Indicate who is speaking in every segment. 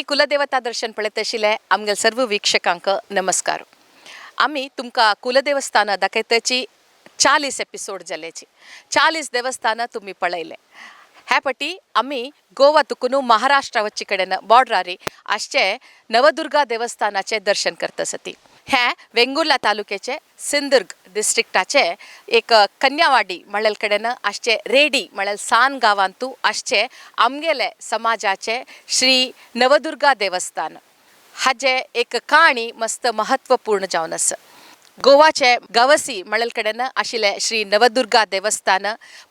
Speaker 1: कुलदेवता दर्शन पळयत आशिल्ले आमगेले सर्व वीक्षकांक नमस्कार. आमी तुमकां कुलदेवस्थानां दाखयताची 40 एपिसोड जाल्याची 40 देवस्थानां तुमी पळयले. ह्या पटी आमी गोवा तुकून महाराष्ट्रा वच्चे कडेन बॉर्डरारी आसचे नवदुर्गा देवस्थानाचें दर्शन करता सती. हें वेंगुर्ला तालुक्याचे सिंदुर्ग डिस्ट्रिक्टाचे एक कन्यावाडी म्हळ्यार कडेन आसचे रेडी म्हळ्यार सान गांवांतू आसचे आमगेले समाजाचे श्री नवदुर्गा देवस्थान. हाजे एक काणी मस्त महत्वपूर्ण जावन आसा. गोवाचे गवसी म्हळ्यार कडेन आशिल्ले श्री नवदुर्गा देवस्थान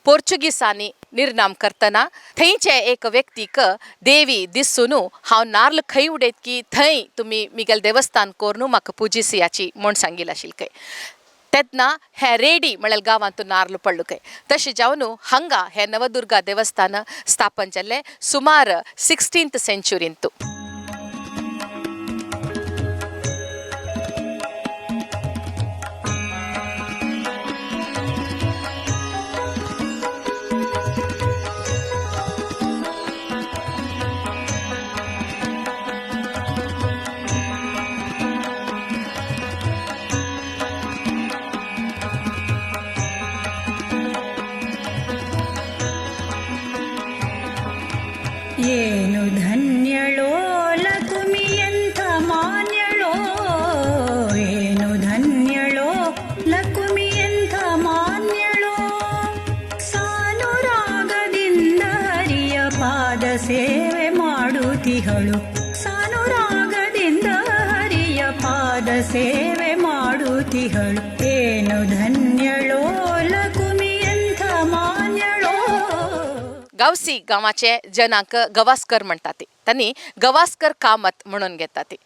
Speaker 1: पोर्चुगीसांनी निर्नाम करतना थंयचे एक व्यक्तीक देवी दिसून हांव नार्ल खंय उडयत की थंय तुमी मिगेल देवस्थान करून म्हाका पुजिसियाची म्हूण सांगिल्लें आशिल्लें खंय. तेन्ना हे रेडी म्हळ्यार गांवांत नार्ल पडलो खंय. तशें जावन हांगा हें नवदुर्गा देवस्थान स्थापन जाल्लें सुमार 16th सेंच्युरींतू.
Speaker 2: ಏನು ಧನ್ಯಳೋ ಲಕುಮಿಯಂಥ ಮಾನ್ಯಳೋ, ಏನು ಧನ್ಯಳೋ ಲಕುಮಿಯಂಥ ಮಾನ್ಯಳೋ, ಸಾನುರಾಗದಿಂದ ಹರಿಯ ಪಾದ ಸೇವೆ ಮಾಡುತ್ತಿಹಳು, ಸಾನುರಾಗದಿಂದ ಹರಿಯ ಪಾದ ಸೇವೆ ಮಾಡುತ್ತಿಹಳು, ಏನು ಧನ್ಯಳೋ ಲಕುಮಿಯಂಥ ಮಾನ್ಯಳೋ.
Speaker 1: गावसी गांवाचे जनांक गवास्कर म्हणटा ती तांणी गवास्कर कामत म्हणून घेता ती.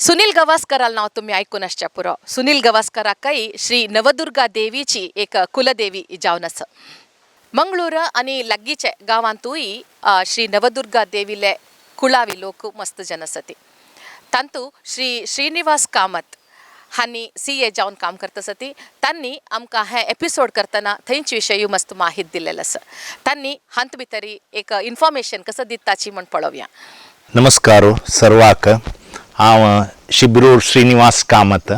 Speaker 1: सुनील गवास्कराल नांव तुमी आयकून आसच्या पुरो. सुनील गवास्कराकय श्री नवदुर्गा देवीची एक कुलदेवी जावन आसा. मंगळूर आनी लागींचे गांवांतूय श्री नवदुर्गा देवीले कुळावी लोक मस्त जन आसा ती. तांतू श्री श्रीनिवास कामत हांणी सी ए जावन काम करता सती. तांणी आमकां हे एपिसोड करतना थंयचे विशयूय मस्त माहीत दिल्लेलो आसा. तांणी हांत भितरी एक इन्फॉर्मेशन कसो दिताची म्हण पळोवया.
Speaker 3: नमस्कार सर्वाक. हांव शिबरूर श्रीनिवास कामत.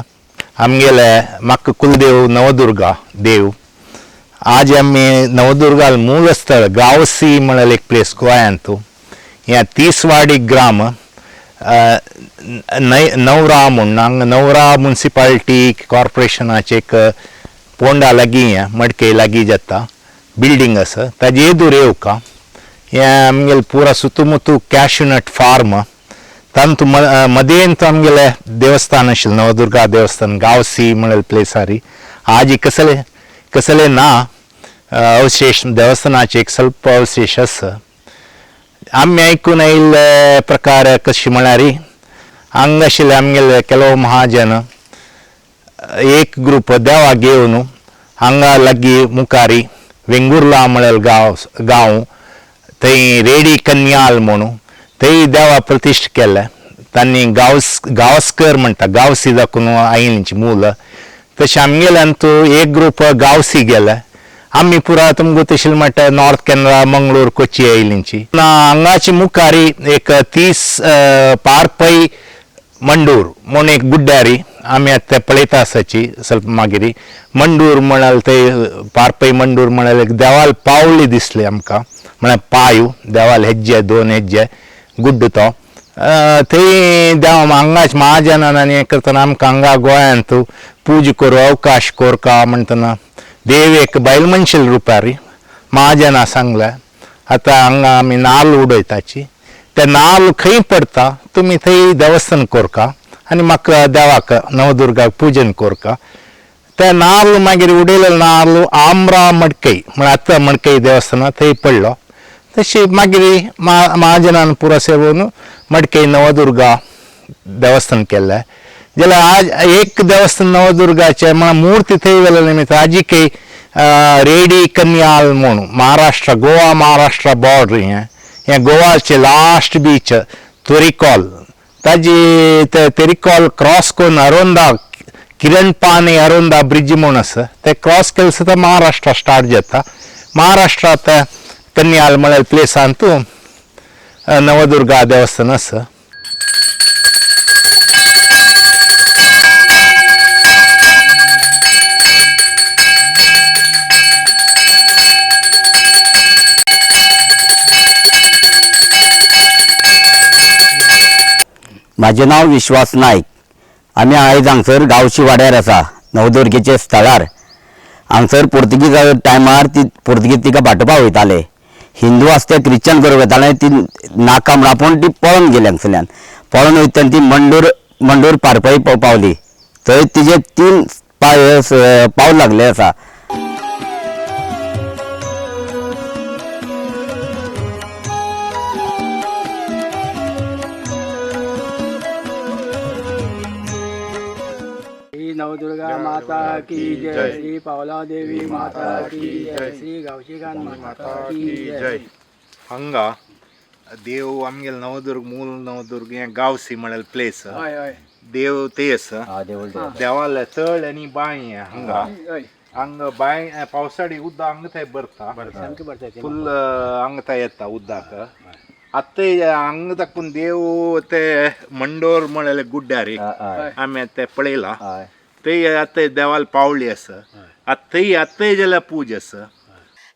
Speaker 3: आमगेले म्हाका कुलदेव नवदुर्गा देव. आज आमी नवदुर्गा मूलस्थळ गांवसी म्हळ्यार एक प्लेस गोंयांतू. ह्या तिसवाडी ग्राम नवरा म्हूण हांगा नवरा मुन्सिपालिटी कॉर्पोरेशनाचे एक पोंडा लागीं हें मडके लागीं जाता बिल्डींग आसा ताजे एदूर येवका. हें आमगेले पुरा सुतुमुतू कॅश्यू नट फार्म तांतू मदेंत आमगेले देवस्थान आशिल्लें नवदुर्गा देवस्थान गांवसी म्हळ्यार प्लेसारी. आजी कसले कसले ना अवशेश देवस्थानाचे एक स्वल्प अवशेश आसा. आमी आयकून आयिल्ले प्रकार कशी म्हळ्यार हांगा आशिल्ले आमगेले ಕೆಲವು महाजन एक ग्रुप देवाक घेवन हांगा लागीं मुखारी वेंगुर्ला म्हळ्यार गांव गांव थंय रेडी कन्याल म्हणून थंय देवा प्रतिश्ठ केले. तांणी गावस्कर म्हणटा गांवसी दाखोवन आयिल्ली मूल. तशें आमगेल्यान तूं एक ग्रुप गांवसी गेले. आमी पुरा तुमकां तशें म्हणटा नॉर्थ केनरा मंगळूर कोची आयिल्लींची. हांगाची मुखारी एक 30 पारपै मंडूर म्हूण एक गुड्ड्यारी आमी आतां पळयता आसाची ಸ್ವಲ್ಪ मागीर मंडूर म्हळ्यार ते पारपै मंडूर म्हळ्यार एक देवाल पावली दिसली आमकां म्हळ्यार पांय देवाल हेज्जे 2 हेज्जे गुड्ड तो थंय देव हांगाच महाजनान आनी हें करतना आमकां हांगा गोंयांत पूजा करूं अवकाश कोरका म्हणटना देव एक बायल मनशेल रुपारी महाजना सांगलें आतां हांगा आमी नाल्ल उडयताची ते नाल्ल खंय पडटा तुमी थंय देवस्थान कोरका आनी म्हाका देवाक नवदुर्गाक पूजन कोरका. ते नाल्ल मागीर उडयलेले नाल्ल आम्रा मडकय म्हळ्यार आतां मडकय देवस्थान थंय पडलो. तशी मागीर महाजनान पुरो सेवून मडकय नवदुर्गा देवस्थान केल्लें. जाल्यार आज एक देवस्थान नवदुर्गाचें म्हळ्यार मूर्ती थंय व्हेल्या निमित्त आजिकय रेडी कन्याल म्हूण महाराष्ट्र गोवा महाराष्ट्र बॉर्डर हें हें गोवाचें लास्ट बीच तोरिकॉल ताजी ते तेरिकॉल क्रॉस करून अरोंदा किरणपानी अरोंदा ब्रिज म्हूण आसा ते क्रॉस केले सुद्दां महाराष्ट्र स्टार्ट जाता. महाराष्ट्रांत कन्याल म्हळ्यार प्लेसांतू नवदुर्गा देवस्थान आसा.
Speaker 4: म्हाजें नांव विश्वास नायक. आमी आयज हांगसर गांवशी वाड्यार आसा, नवदुर्गेचे स्थळार. हांगसर पुर्तुगीज टायमार ती पुर्तुगीज तिका बाटोवपा वयताले. हिंदू आसा ते क्रिश्चन करूंक वयताले. ती नाका म्हण आपोवन ती पळोन गेली. हांगसरल्यान पळोन वयतना ती मंडूर मंडूर पारपळी पावली. थंय तिजे तीन पांय पावल लागले आसा.
Speaker 5: श्री नवदुर्गा माता की जय, श्री पावला देवी माता की जय, श्री गावशीगान माता की जय.
Speaker 3: हांगा देव आमगेले नवदुर्ग, मूल नवदुर्ग हें गांवसी म्हणलें प्लेस.
Speaker 5: हय हय.
Speaker 3: देव ते आसा, देवाले तळ आनी बांय हें हांगा.
Speaker 5: हय.
Speaker 3: हांगा बांय पावसाळी उदक हांगा थंय भरता.
Speaker 5: सामकें भरता ते.
Speaker 3: फुल हांगा थंय येता उदक. आतां हांगा ताकून देव ते मंडोर म्हणलेले गुड्ड्यार आमी ते पळयला. थंय आतां देवाल पावली आसा. आतां थंय आतांय जाल्यार पूज आसा.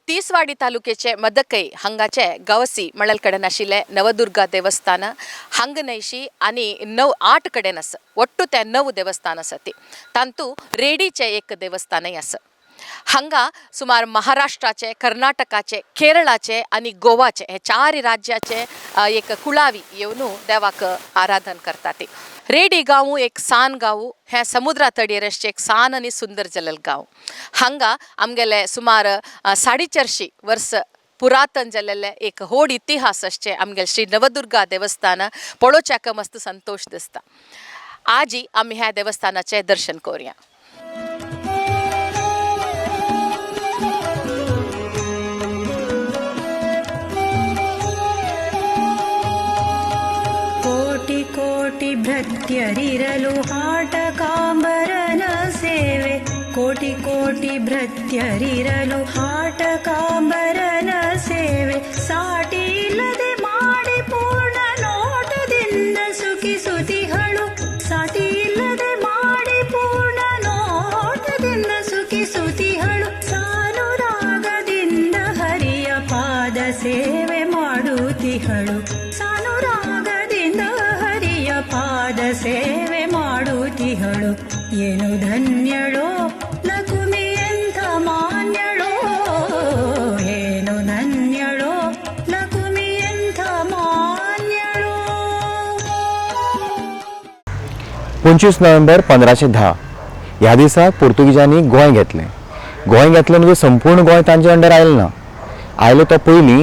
Speaker 1: तीसवाडी तालुक्याचे मदकई हांगाचे गवसी म्हणल कडेन आशिल्लें नवदुर्गा देवस्थान हांग न्हयशी आनी णव आठ कडेन आसा. ಒಟ್ಟು ते णव देवस्थान आसा ती. तांतू रेडीचें एक देवस्थानय आसा. हांगा सुमार महाराष्ट्राचे, कर्नाटकाचे, केरळाचे आनी गोवाचे हे चार राज्याचे एक कुळावी येवन देवाक आराधन करतात ती. रेडी गांव एक सान गांव. हें समुद्रा तडयेर आसचें एक सान आनी सुंदर जलल गांव. हांगा आमगेले सुमार 450 वर्स पुरातन जाल्लेले एक व्हड इतिहास आसचें आमगेलें श्री नवदुर्गा देवस्थान पळोवच्याक मस्त संतोश दिसता. आजी आमी ह्या देवस्थानाचें दर्शन करुया.
Speaker 2: ಕೋಟಿ ಕೋಟಿ ಭೃತ್ಯರಿರಲು ಹಾಟಕಾಂಬರನ ಸೇವೆ, ಕೋಟಿ ಕೋಟಿ ಭೃತ್ಯರಿರಲು ಹಾಟಕಾಂಬರನ ಸೇವೆ, ಸಾಟಿ ಇಲ್ಲದೆ ಮಾಡಿ ಪೂರ್ಣ ನೋಟದಿಂದ ಸುಖಿಸುತಿಹಳು, ಸಾಟಿ ಇಲ್ಲದೆ ಮಾಡಿ ಪೂರ್ಣ ನೋಟದಿಂದ ಸುಖಿಸುತಿಹಳು, ಸಾನುರಾಗದಿಂದ ಹರಿಯ ಪಾದ ಸೇವೆ ಮಾಡುತ್ತಿಹಳು, ಸಾನುರಾಗದಿಂದ ಹರಿಯ ಪಾದ ಸೇವೆ ಮಾಡುತ್ತಿಹಳು. ಏನು ಧನ್ಯಳೋ ಲಕುಮಿ ಎಂಥ ಮಾನ್ಯಳೋ, ಏನು ಧನ್ಯಳೋ ಲಕುಮಿ ಎಂಥ ಮಾನ್ಯಳೋ.
Speaker 6: 25 नोव्हेंबर 1510 ह्या दिसा पुर्तुगीजांनी गोंय घेतलें. गोंय घेतलें म्हणजे संपूर्ण गोंय तांचे अंडर आयलें ना. आयलो तो पयलीं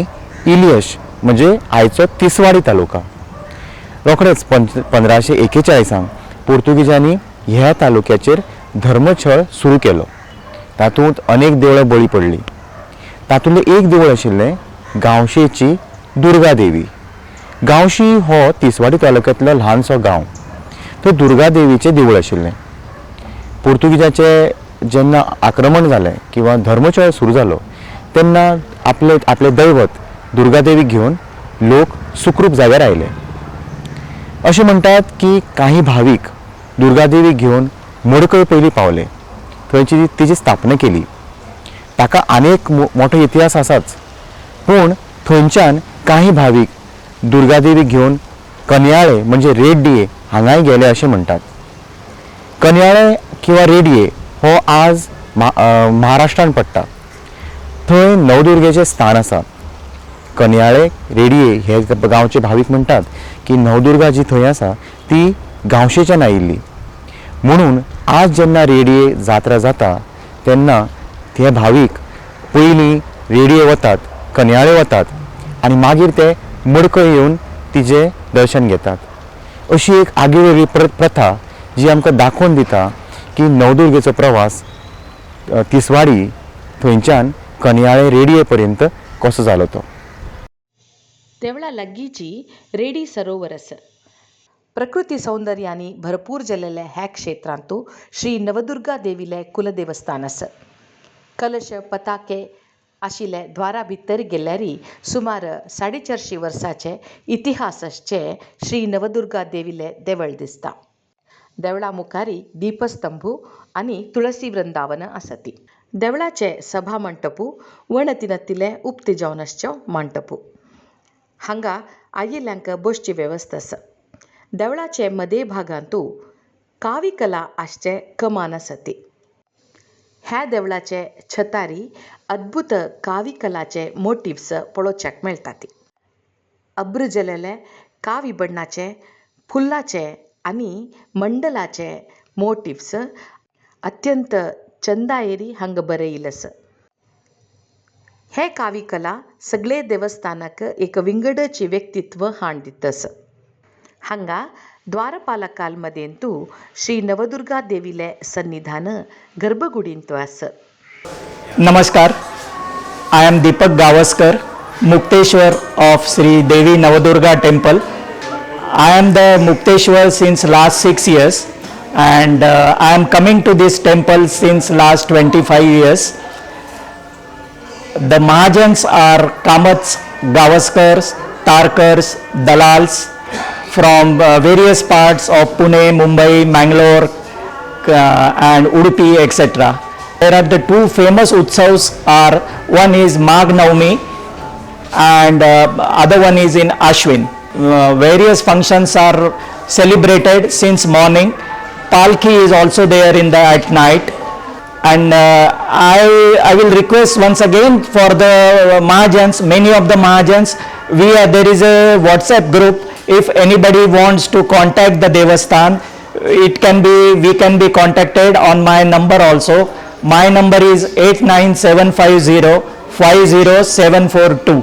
Speaker 6: इलियश म्हणजे आयचो तिसवाडी तालुका. रोखडेच 1541 पुर्तुगीजांनी ह्या तालुक्याचेर धर्मछळ सुरू केलो. तातूंत अनेक देवळां बळी पडलीं. तातूंतलें एक देवूळ आशिल्लें गांवशेची दुर्गा देवी. गांवशी हो तिसवाडी तालुक्यांतलो ल्हानसो गांव. थंय दुर्गा देवीचें देवूळ आशिल्लें. पुर्तुगीजाचें जेन्ना आक्रमण जालें किंवा धर्मछळ सुरू जालो तेन्ना आपले आपलें दैवत दुर्गा देवीक घेवन लोक सुखरूप जाग्यार आयले. अशें म्हणटात की काही भावीक दुर्गा देवीक घेवन मडकय पयलीं पावले. थंयची तिची स्थापना केली. ताका आनीक मोठो इतिहास आसाच, पूण थंयच्यान काही भावीक दुर्गा देवीक घेवन कन्याळे म्हणजे रेड्ये हांगाय गेले अशें म्हणटात. कन्याळे किंवा रेडये हो आज महाराष्ट्रान पडटा. थंय नवदुर्गेचें स्थान आसा. कन्याळे रेडये हे गांवचे भावीक म्हणटात की नवदुर्गा जी थंय आसा ती गांवशेच्यान आयिल्ली. म्हणून आज जेन्ना रेडये जात्रा जाता तेन्ना ते भावीक पयलीं रेडये वतात, कन्याळे वतात आनी मागीर ते मडकय येवन तिजें दर्शन घेतात. अशी एक आगळी वेगळी प्रथा जी आमकां दाखोवन दिता की नवदुर्गेचो प्रवास तिसवाडी थंयच्यान कन्याळे रेडये पर्यंत कसो जालो तो.
Speaker 1: देवळा लागींची रेडी सरोवर आसा. प्रकृती सौंदर्यानी भरपूर जाल्लेल्या ह्या क्षेत्रांतू श्री नवदुर्गा देवीलें कुलदेवस्थान आसा. कलश पताके आशिल्ले द्वारा भितर गेल्यार सुमार 450 वर्सांचे इतिहास आसचें श्री नवदुर्गा देवीलें देवळ दिसता. देवळा मुखारी दीपस्तंभू आनी तुळसी वृंदावन आसा ती. देवळाचे सभा मंटपू वणतीनातिल्लें उक्तें जावन आसचो मंटपू. हांगा आयिल्ल्यांक बसची वेवस्था आसा. देवळाचे मदे भागांतू कावीकला आसचे कमान आसा ती. ह्या देवळाचे छतारी अद्भुत कावीकलाचे मोटिव्स पळोवच्याक मेळटात. अब्र जलेले कावी बण्णाचे फुल्लाचे आनी मंडलाचे मोटिव्स अत्यंत चंदायेरी हांगा बरयिल्लें आसा. हे कावीकला सगळे देवस्थानाक एक विंगडची व्यक्तित्व हाण दिता आसा. हांगा द्वारपालकाल मदेंतू श्री नवदुर्गा देवीले सन्निधान गर्भगुडींतू आसा.
Speaker 7: नमस्कार, I am Deepak Gavaskar, Mukteshwar of Sri Devi Navadurga Temple. I am the Mukteshwar since last 6 years and I am coming to this temple since last 25 years. The Mahajans are Kamats, Gavaskars, Tarkars, Dalals from various parts of Pune, Mumbai, Mangalore and Udupi, etc. There are the two famous utsavs are, one is Magh Navami and other one is in Ashwin. Various functions are celebrated since morning. Palki is also there in the at night. And I will request once again for the Mahajans, many of the Mahajans, there is a WhatsApp group. If anybody wants to contact the Devasthan, we can be contacted on my number also. My number is 89750 50742.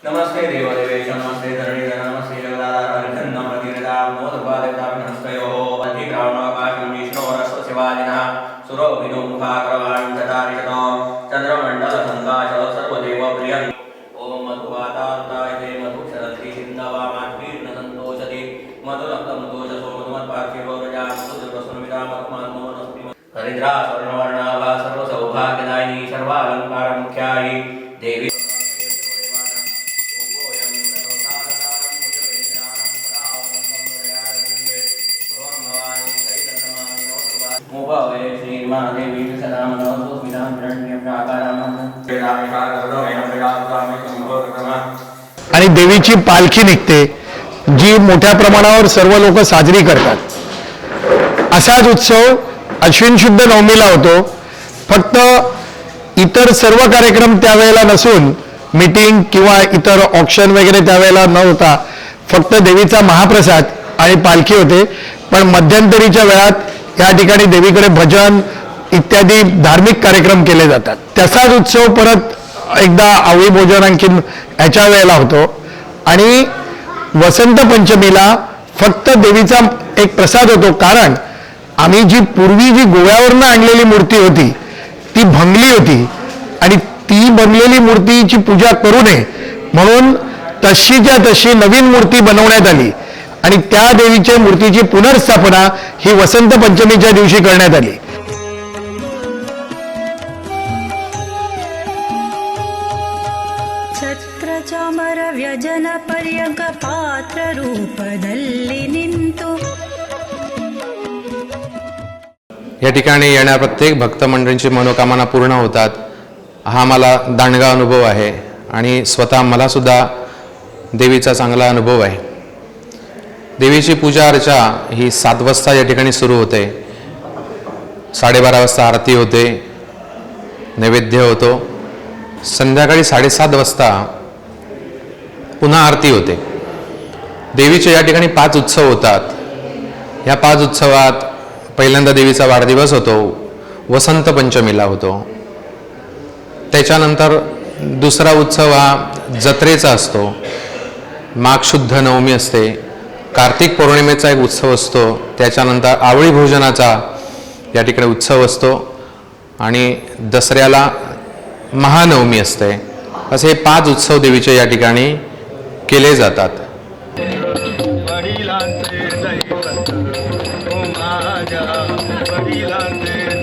Speaker 8: नमस्ते देवदेवेश नमस्ते धरणीधर नमस्ते जगदाधारनमस्तयोः अधिग्रावणाकाशं विष्णोरस्वशिवाजिनः सुरोभिनो मुखाग्रवान् चतारिषतो चन्द्रमण्डलसङ्काश सर्वदेवप्रियम् ॐ मधुवातान्ताय ते मधुक्षरन्ति सिन्धवा माध्वीर्न सन्तोषति मधुरक्तमधोषसो मधुमत्पार्थिवो रजा मधुसुरसुरमिदा मधुमान्नो वनस्पति हरिद्रा स्वर्णवर्णाभा सर्वसौभाग्यदायिनी सर्वालङ्कारमुख्यायि देवी
Speaker 9: आणि देवीची पालखी निघते, जी मोठ्या प्रमाणावर सर्व लोक साजरी करतात. असाच उत्सव अश्विन शुद्ध नवमीला होतो. फक्त इतर सर्व कार्यक्रम त्यावेळेला नसून मीटिंग किंवा इतर ऑक्शन वगैरे त्यावेळेला न होता फक्त देवीचा महाप्रसाद आणि पालखी होते. पण मध्यंतरीच्या वेळात या ठिकाणी देवीकडे भजन इत्यादी धार्मिक कार्यक्रम केले जातात. तसाच उत्सव परत एकदा आवळी भोजन आणखीन ह्याच्या वेळेला होतो. आणि वसंत पंचमीला फक्त देवीचा एक प्रसाद होतो, कारण आम्ही जी पूर्वी जी गोव्यावरनं आणलेली मूर्ती होती ती भंगली होती आणि ती भंगलेली मूर्तीची पूजा करू नये म्हणून तशीच्या तशी नवीन मूर्ती बनवण्यात आली आणि त्या देवीच्या मूर्तीची पुनर्स्थापना ही वसंत पंचमीच्या दिवशी करण्यात आली.
Speaker 2: ಛತ್ರಚಾಮರ ವ್ಯಜನ ಪರ್ಯಂಕ ಪಾತ್ರ ರೂಪದಲ್ಲಿ ನಿಂತು
Speaker 10: या ठिकाणी येणाऱ्या प्रत्येक भक्तमंडळींची मनोकामना पूर्ण होतात हा मला दांडगा अनुभव आहे आणि स्वतः मलासुद्धा देवीचा चांगला अनुभव आहे. देवीची पूजा अर्चा ही 7 वाजता या ठिकाणी सुरू होते. 12:30 वाजता आरती होते, नैवेद्य होतो. संध्याकाळी 7:30 वाजता पुन्हा आरती होते. देवीचे या ठिकाणी 5 उत्सव होतात. ह्या 5 उत्सवात पहिल्यांदा देवीचा वाढदिवस होतो, वसंत पंचमीला होतो. त्याच्यानंतर दुसरा उत्सव हा जत्रेचा असतो, माघ शुद्ध नवमी असते. कार्तिक पौर्णिमेचा एक उत्सव असतो. त्याच्यानंतर आवळी भोजनाचा या ठिकाणी उत्सव असतो आणि दसऱ्याला महानवमी असते. असे 5 उत्सव देवीचे या ठिकाणी केले जातात.
Speaker 5: वडिलांचे दैवत ओ माझ्या वडिलांचे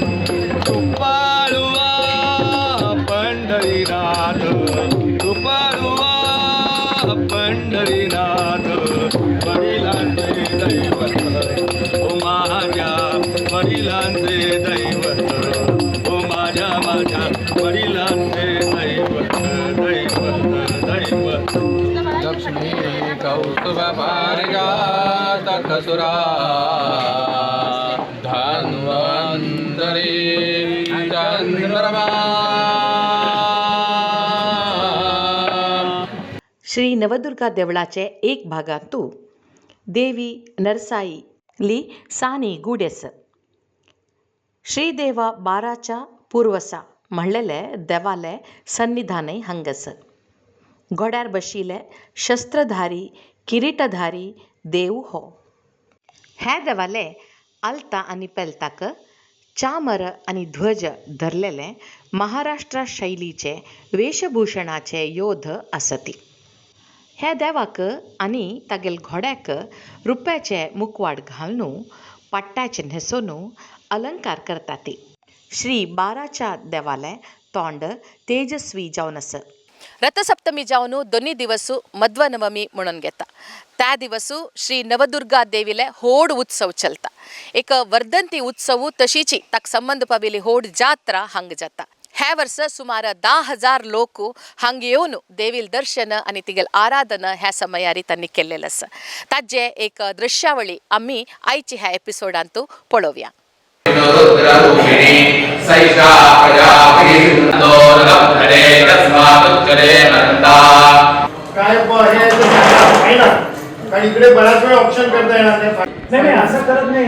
Speaker 11: कृपाळुवा पंढरीनाथ, कृपाळुवा पंढरीनाथ, वडिलांचे दैवत ओ माझ्या, वडिलांचे दैवत ओ माझ्या, माझ्या वडिलांचे दैवत दैवत दैवत।
Speaker 10: लक्ष्मी कौस्तुभ पारिजात कसुरा धन्वन्तरी चंद्रमा।
Speaker 1: श्री नवदुर्गा देवळाचे एक भागांतू देवी नरसाई ली सानी गुडेस श्रीदेवा बाराच्या पूर्वसा म्हणलेले देवाले सन्निधानय हांगासर घोड्यार बशिल्ले शस्त्रधारी किरीटधारी देव हो। हे देवाले आलता आनी पेलताक चामर आनी ध्वज धरलेले महाराष्ट्र शैलीचे वेशभूषणाचे योध आसती। ह्या देवाक आनी तागेल घोड्याक रुप्याचे मुखवाड घालून पाट्ट्याचे न्हेसोवन अलंकार करतात। श्री बाराच्या देवाले तोंड तेजस्वी जावन आसा। रथसप्तमी जावन दोन्ही दिवस मध्वनवमी म्हणून घेता। त्या दिवस श्री नवदुर्गा देवीले होड उत्सव चलता। एक वर्धंती उत्सव तशीची ताक संबंध पाविली होड जात्रा हांग जाता। ह्या वर्स सुमार 10,000 लोक हांग येवन देवील दर्शन आनी तिगेल आराधना ह्या समयारी तांणी केल्लें आसा। ताजे एक दृश्यावळी आमी आयची ह्या एपिसोडांत पळोवया।
Speaker 9: काय कारण इकडे बराच वेळ ऑप्शन करता येणार नाही।
Speaker 7: नाही, असं करत नाही।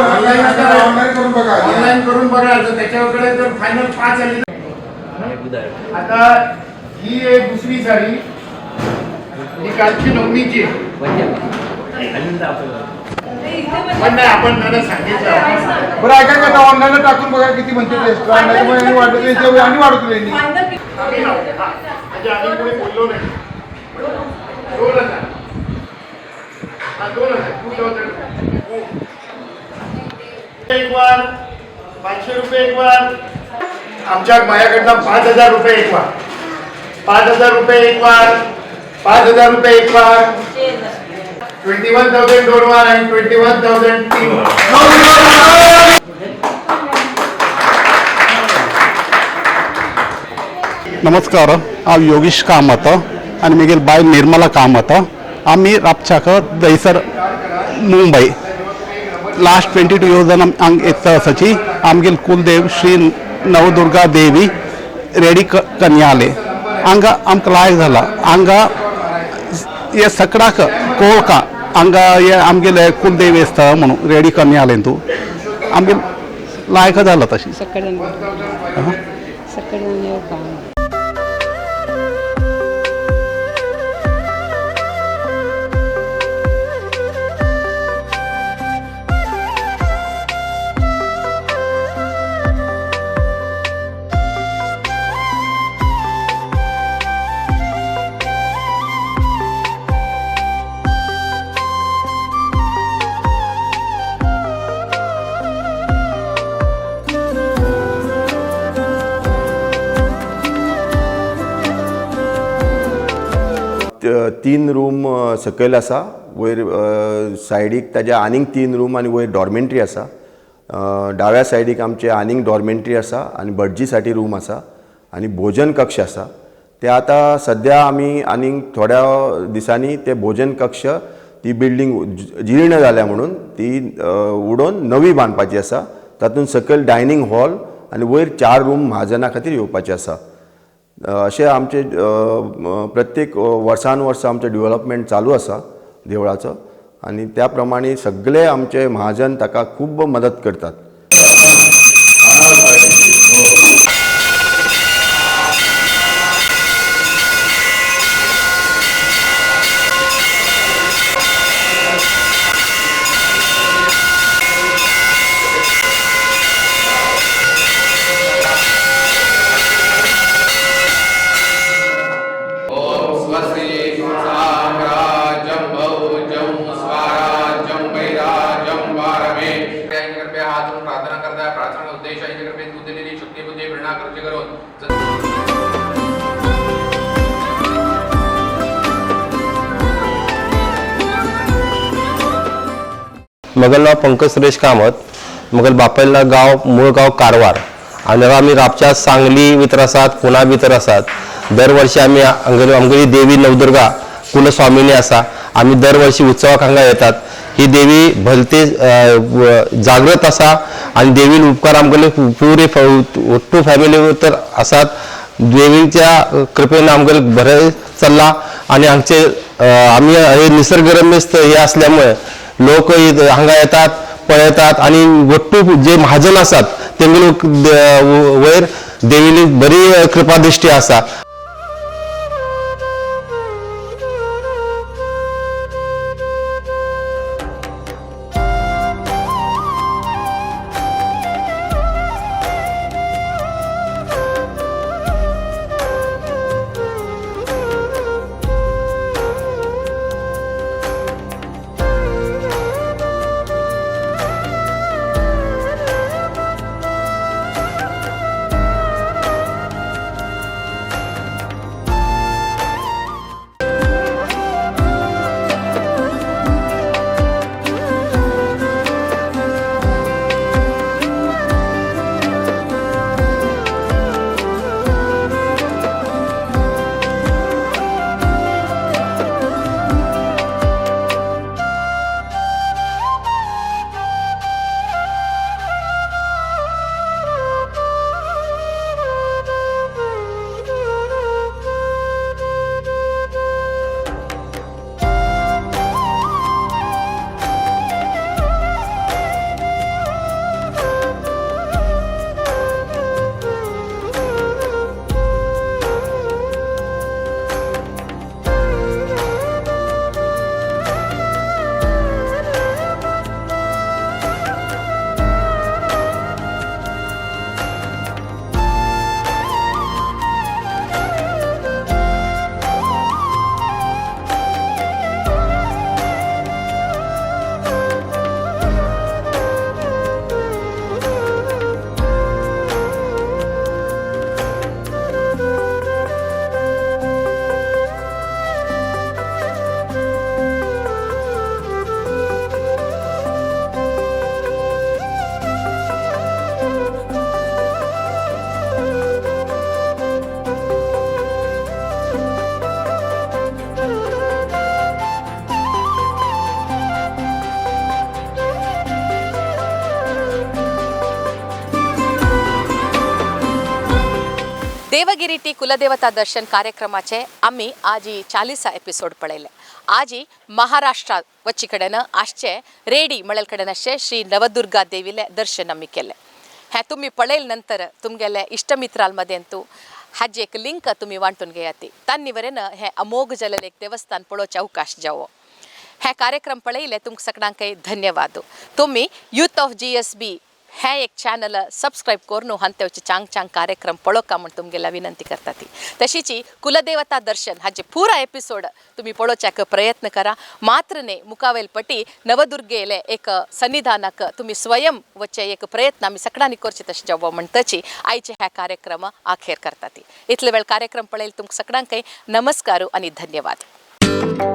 Speaker 9: ऑनलाईन करून बघा, ऑनलाईन करून बघा, त्याच्याकडे जर फायनल 5 आली। आता ही एक दुसरी साडी, ही कालची नवमीची, पण नाही आपण त्यांना सांगितलं।
Speaker 12: बरं ऐका का, ऑनलाईन टाकून बघा किती म्हणते ते, आणि वाढवतो त्यांनी।
Speaker 9: म्हणजे आम्ही कोणी बोललो नाही। 2,000 हा 2,000 2,000 एक वार, 500 रुपये एक वार। आमच्या माझ्याकडनं 5,000 रुपये एक वार, 5,000 रुपये एक वार, 5,000 रुपये एक वार, 21,000 दोन वार आणि 21,000 तीन वार।
Speaker 13: नमस्कार, हांव योगेश कामत आनी म्हगेली बायल निर्मला कामत। आमी रापच्याक Dahisar Mumbai last 22 years हांगा येता आसाची। आमगेले कुलदेव श्री नवदुर्गा देवी रेडी कन्याले हांगा आमकां लायक जाला। हांगा हे सगळ्याक कोळका हांगा हे आमगेले कुलदेवी आसता म्हणून रेडी कन्याले तूं आमगे लायक जाला तशी।
Speaker 14: तीन रूम सकयल आसा, वयर सायडीक ताज्या आनीक 3 रूम आनी वयर डॉर्मेंट्री आसा। डाव्या सायडीक आमचे आनीक डॉर्मेंट्री आसा आनी भटजी साठी रूम आसा आनी भोजन कक्ष आसा। ते आतां सद्या आमी आनीक थोड्या दिसांनी ते भोजन कक्ष ती बिल्डींग जीर्ण जाल्या म्हणून ती उडोवन नवी बांदपाची आसा। तातूंत सकयल डायनींग हॉल आनी वयर 4 रूम म्हाजना खातीर येवपाचे आसा। अशें आमचे प्रत्येक वर्सान वर्स आमचें डेवलपमेंट चालू आसा देवळाचो आनी त्या प्रमाणे सगळे आमचे महाजन ताका खूब मदत करतात।
Speaker 10: साम्राज्यं भौज्यं स्वराज्यं वैराज्यं वारमे। हात जोडून प्रार्थना करता. प्रार्थना उद्देश आहे कृपेत दिलेली शक्ती बुद्धी प्रेरणा खर्च करून.
Speaker 15: मगल नाव पंकज सुरेश कामत, मगल बापायला गाव मूळ गाव कारवार आनी आमी राबच्या सांगली भितर आसात, पुना भितर आसात. दरवर्षी आमी आमगेली देवी नवदुर्गा कुलस्वामिनी आसा, आमी दरवर्षी उत्सवाक हांगा येतात. ही देवी भलते जागृत आसा आनी देवीन उपकार आमगेले पुरे टू फॅमिली तर आसात. देवीच्या कृपेन आमगेले बरें चल्लां आनी हांगचे आमी हे निसर्गरम्य हे असल्यामुळे लोक हांगा येतात, पळयतात आनी वट्टू जे महाजन आसात तेंगेले वयर देवीली बरी कृपा दृष्टी आसा.
Speaker 1: देवगिरीटी कुलदेवता दर्शन कार्यक्रमाचे आमी आजी 40 एपिसोड पळयले. आजी महाराष्ट्रात वच्ची कडेन आसचे रेडी म्हळ्यार कडेन आसचे श्री नवदुर्गा देवीले दर्शन आमी केलें. हें तुमी पळयले नंतर तुमगेले इश्टमित्रां हाजी एक लिंक तुमी वांटून घेयात, तांणी वरेन हें अमोघ जाल्लें एक देवस्थान पळोवचें अवकाश जावो. हे कार्यक्रम पळयले तुमकां सगळ्यांकय धन्यवाद. तुमी यूथ ऑफ GSB हे एक चॅनल सबस्क्रायब करून हांतेवचे चांग चांग कार्यक्रम पळोवका म्हूण तुमगेल्या विनंती करता ती. तशीच कुलदेवता दर्शन हाजे पुरा एपिसोड तुमी पळोवच्याक प्रयत्न करा. मात्र न्ही मुखावेल पटी नवदुर्गेले एक सन्निधानाक तुमी स्वयं वचचे एक प्रयत्न आमी सगळ्यांनी करचे तशें जावो म्हणटची आयचे ह्या कार्यक्रम आखेर करता ती. इतले वेळ कार्यक्रम पळयले तुमकां सगळ्यांकय नमस्कार आनी धन्यवाद.